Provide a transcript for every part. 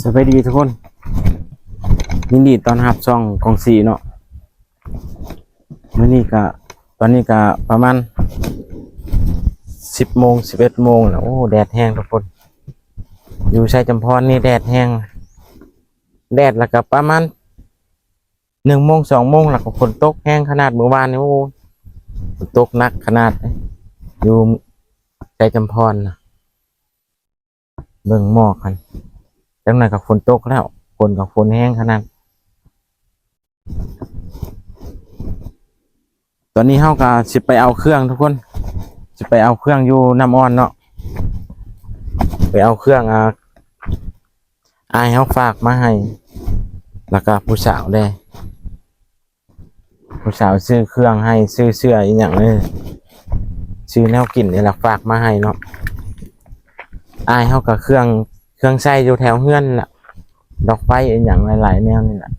ສະບາຍດີທຸກຄົນ ຍິນດີຕ້ອນຮັບຊ່ອງກອງສີເນາະ. ມື້ນີ້ກະ ຕອນນີ້ກະປະມານສິບໂມງ ສິບເອັດໂມງແລ້ວ. ໂອ້ ແດດແຮງທຸກຄົນ ຢູ່ໄຊຈຳພອນນີ້ແດດແຮງ ແດດ ແລ້ວກະປະມານໜຶ່ງໂມງ ສອງໂມງ ແລ້ວກະຝົນຕົກແຮງຂະໜາດ. ມື້ວານນີ້ ໂອ້ ຝົນຕົກໜັກຂະໜາດ ຢູ່ໄຊຈຳພອນນະ. ເບິ່ງໝອກຫັ້ນ ຈັກໜ່ອຍກໍຝົນຕົກແລ້ວ ຝົນກໍຝົນແຮງຂະໜາດ. ຕອນນີ້ເຮົາກໍຊິໄປເອົາເຄື່ອງທຸກຄົນ ຊິໄປເອົາເຄື່ອງຢູ່ນ້ຳອ່ອນເນາະ ໄປເອົາເຄື່ອງ ອາ ອ້າຍເຮົາຝາກມາໃຫ້ ແລ້ວກໍຜູ້ສາວແດ່. ຜູ້ສາວຊື້ເຄື່ອງໃຫ້ ຊື້ເສື້ອອີ່ຫຍັງເອີ ຊື້ແນວກິນນີ້ລະຝາກມາໃຫ້ເນາະ. ອ້າຍເຮົາກໍເຄື່ອງ ເຄື່ອງໃຊ້ຢູ່ແຖວເຮືອນລະ ດອກໄຟອີ່ຫຍັງຫຼາຍໆແນວນີ້ລະ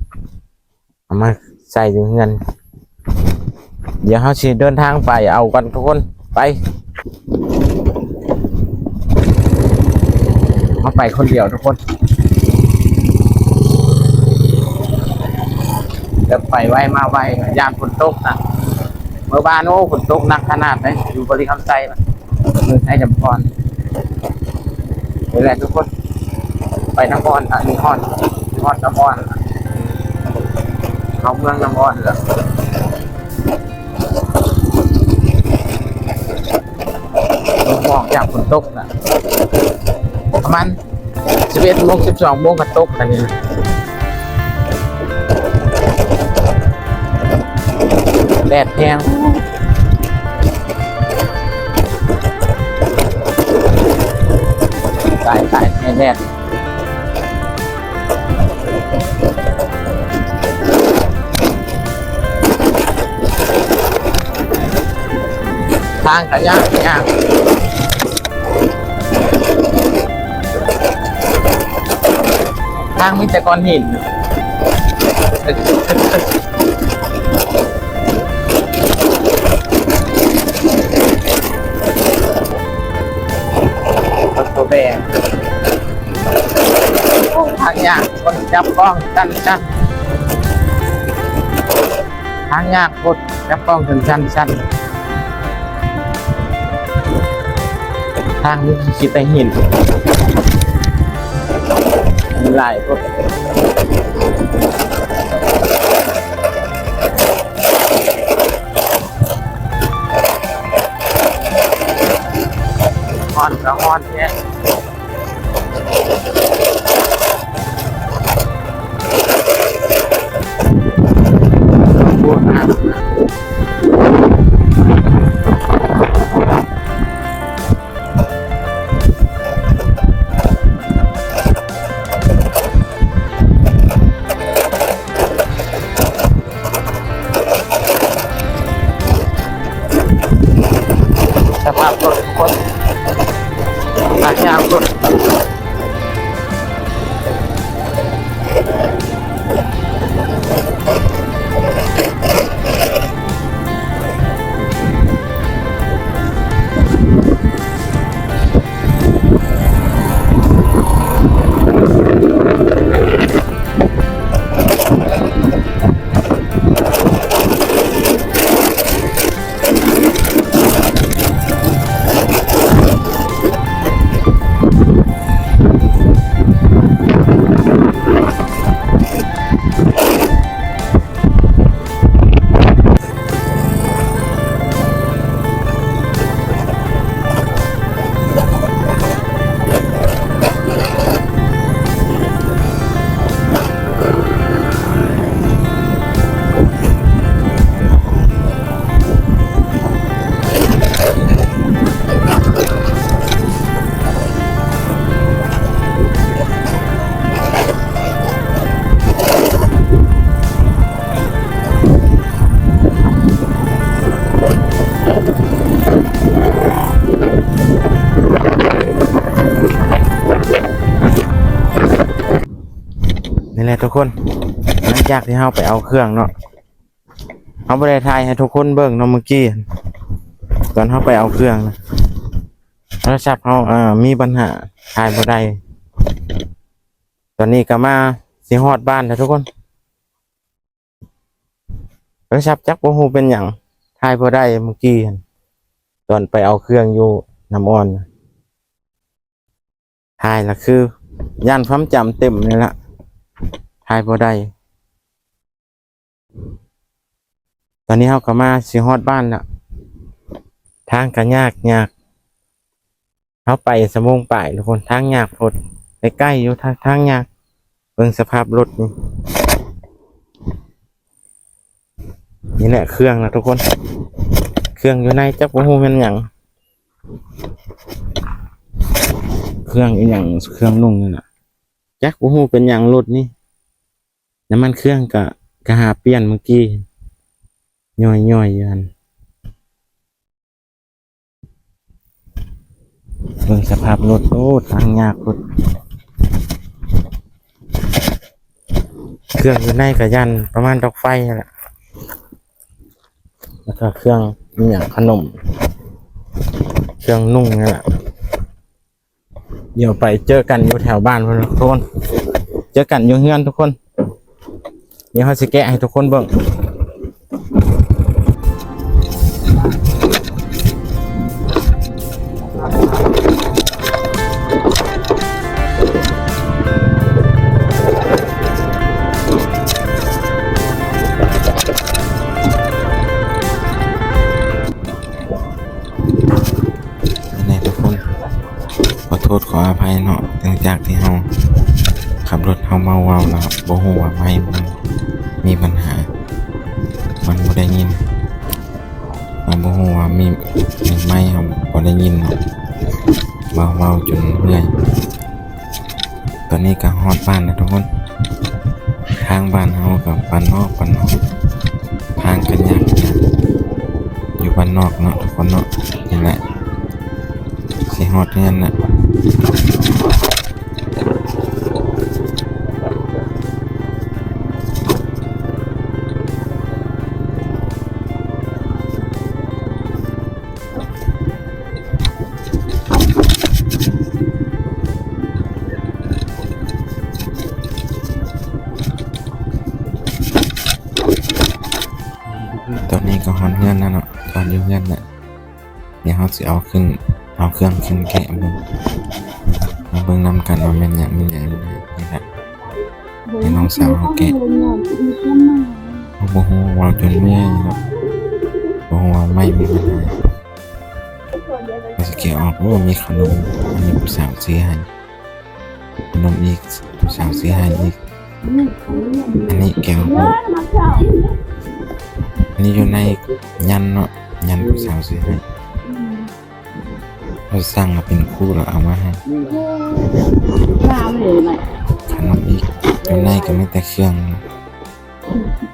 ເອົາມາໃສ່ຢູ່ເຮືອນ. ດຽວເຮົາຊິເດີນທາງໄປເອົາກັນທຸກຄົນ ໄປ. ເຮົາໄປຄົນດຽວທຸກຄົນ ແບບໄປໄວມາໄວ ຢ້ານຝົນຕົກນະ. ເມື່ອວານ ໂອ້ ຝົນຕົກໜັກຂະໜາດເດ ຢູ່ບໍລິຄຳໄຊນະ ເມືອງໄຊຈຳພອນ. ນີ້ແຫຼະທຸກຄົນ ໄປນ້ຳອ່ອນ ອັນນີ້ຮອດ ຮອດນ້ຳອ່ອນ ເຂົ້າເມືອງນ້ຳອ່ອນແລ້ວ. ໝອກ ຢ້ານຝົນຕົກນະ ປະມານສິບເອັດໂມງ ສິບສອງໂມງກໍຕົກແລ້ວນີ້. ແດດແຮງ ຕາຍ ຕາຍ ແດດ. ທາງກະຍາກ ຍາກ ທາງມີແຕ່ກ້ອນຫີນ. ລົດໂຕແບກ ໂອ້ ທາງຍາກ ຄົນຈັບກ້ອງສັ່ນໆ ທາງຍາກໂພດ ຈັບກ້ອງຈົນສັ່ນໆ. ທາງມີແຕ່ຫີນ ມີຫຼາຍໂພດ. ຮ້ອນກໍຮ້ອນແທ້. ສະພາບລົດທຸກຄົນ ໜ້າຍາງລົດ. ນີ້ແຫຼະທຸກຄົນ ຫຼັງຈາກທີ່ເຮົາໄປເອົາເຄື່ອງເນາະ ເຮົາບໍ່ໄດ້ຖ່າຍໃຫ້ທຸກຄົນເບິ່ງເນາະ ມື້ກີ້ຕອນເຮົາໄປເອົາເຄື່ອງນະ ໂທລະສັບເຮົາ ເອີ ມີບັນຫາ ຖ່າຍບໍ່ໄດ້. ຕອນນີ້ກໍມາຊິຮອດບ້ານແລ້ວທຸກຄົນ. ໂທລະສັບຈັກບໍ່ຮູ້ເປັນຫຍັງ ຖ່າຍບໍ່ໄດ້ມື້ກີ້ຫັ້ນ ຕອນໄປເອົາເຄື່ອງຢູ່ນ້ຳອ່ອນ ຖ່າຍລະຄືຢ້ານຄວາມຈຳເຕັມນີ້ລະ ຖ່າຍບໍ່ໄດ້. ຕອນນີ້ເຮົາກໍມາຊິຮອດບ້ານແລ້ວ ທາງກໍຍາກ ຍາກ ເຮົາໄປຊົ່ວໂມງປາຍທຸກຄົນ ທາງຍາກໂພດ ໃກ້ໆຢູ່ ທາງ ທາງຍາກ. ເບິ່ງສະພາບລົດນີ້ ນີ້ແຫຼະເຄື່ອງນະທຸກຄົນ ເຄື່ອງຢູ່ໃນຈັກບໍ່ຮູ້ແມ່ນຫຍັງ ເຄື່ອງອີ່ຫຍັງ ເຄື່ອງນຸ່ງນີ້ນະ ຈັກບໍ່ຮູ້ເປັນຫຍັງລົດນີ້ ນ້ຳມັນເຄື່ອງກະ ກະຫາປ່ຽນມື້ກີ້ ຍ່ອຍໆຢູ່ຫັ້ນ. ເບິ່ງສະພາບລົດ ໂອ້ ທາງຍາກໂພດ ເຄື່ອງຢູ່ໃນກະຢ້ານປະມານດອກໄຟຫັ້ນແຫຼະ ແລ້ວກະເຄື່ອງອີ່ຫຍັງ ຂະໜົມ ເຄື່ອງນຸ່ງຫັ້ນແຫຼະ. ດຽວໄປເຈີກັນຢູ່ແຖວບ້ານພຸ້ນທຸກຄົນ ເຈີກັນຢູ່ເຮືອນທຸກຄົນ. ດຽວເຮົາຊິແກະໃຫ້ທຸກຄົນເບິ່ງ ແນ່ທຸກຄົນ ຂໍໂທດຂໍອະໄພເນາະ ເນື່ອງຈາກທີ່ເຮົາຂັບລົດ ເຮົາເມົາເວົ້າແລ້ວ ບໍ່ຮູ້ວ່າໄມມັນມີບັນຫາ ມັນບໍ່ໄດ້ຍິນ ເຮົາບໍ່ຮູ້ວ່າມີໄມ ເຮົາບໍ່ໄດ້ຍິນເນາະ ເວົ້າ ເວົ້າຈົນເມື່ອຍ. ຕອນນີ້ກໍຮອດບ້ານແລ້ວທຸກຄົນ ທາງບ້ານເຮົາກໍບ້ານນອກ ບ້ານນອກ ທາງກໍຍາກ ຍາກ ຢູ່ບ້ານນອກເນາະທຸກຄົນເນາະ. ນີ້ແຫຼະ ຊິຮອດເຮືອນແລ້ວ. ຕອນນີ້ກໍຮອດເຮືອນແລ້ວເນາະ ຮອດຢູ່ເຮືອນແລ້ວ. ດຽວເຮົາຊິເອົາຂຶ້ນ ເອົາເຄື່ອງຂຶ້ນແກະເບິ່ງ ມາເບິ່ງນຳກັນວ່າແມ່ນຫຍັງ ແມ່ນຫຍັງ. ນີ້ແຫຼະ ໃຫ້ນ້ອງສາວເຮົາແກະ ເຮົາບໍ່ຮູ້ ເວົ້າຈົນເມື່ອຍເນາະ ບໍ່ຮູ້ວ່າໄມມີບັນຫາ. ເຮົາຊິແກະອອກ ໂອ້ ມີຂະໜົມ ອັນນີ້ຜູ້ສາວຊື້ໃຫ້ ຂະໜົມອີກ ຜູ້ສາວຊື້ໃຫ້ອີກ. ອັນນີ້ແກະອອກ ອັນນີ້ຢູ່ໃນຢັນເນາະ ຢັນຜູ້ສາວຊື້ໃຫ້. ເຮົາສັ່ງມາເປັນຄູ່ແລ້ວເອົາມາໃຫ້. ຂະໜົມອີກ ຢູ່ໃນກໍມີແຕ່ເຄື່ອງ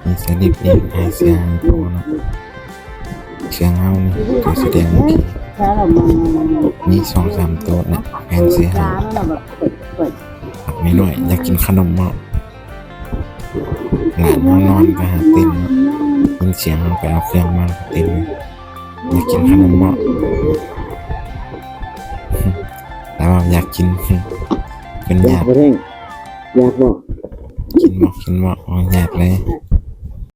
ມີສະລິບອີກ ໃຫ້ເສືອໃຫ້ພໍ່ເນາະ. ເສືອເຮົານີ້ ໂຕສີແດງເມື່ອກີ້ ມີສອງສາມໂຕນະ ແພນເສືອໃຫ້. ບັກນ້ອຍໆ ຢາກກິນຂະໜົມເນາະ. ຫຼານເຮົານອນກໍຫາເຕັ້ນເນາະ ຍິນສຽງເຮົາໄປເອົາເຄື່ອງມາກໍເຕັ້ນ. ຢາກກິນຂະໜົມເນາະ ແຕ່ວ່າຢາກກິນ ເພິ່ນຢາກ ຢາກບໍ່ແທ້ງ? ຢາກບໍ່? ກິນບໍ່? ກິນບໍ່? ໂອ້ຍ ຢາກເລີຍ.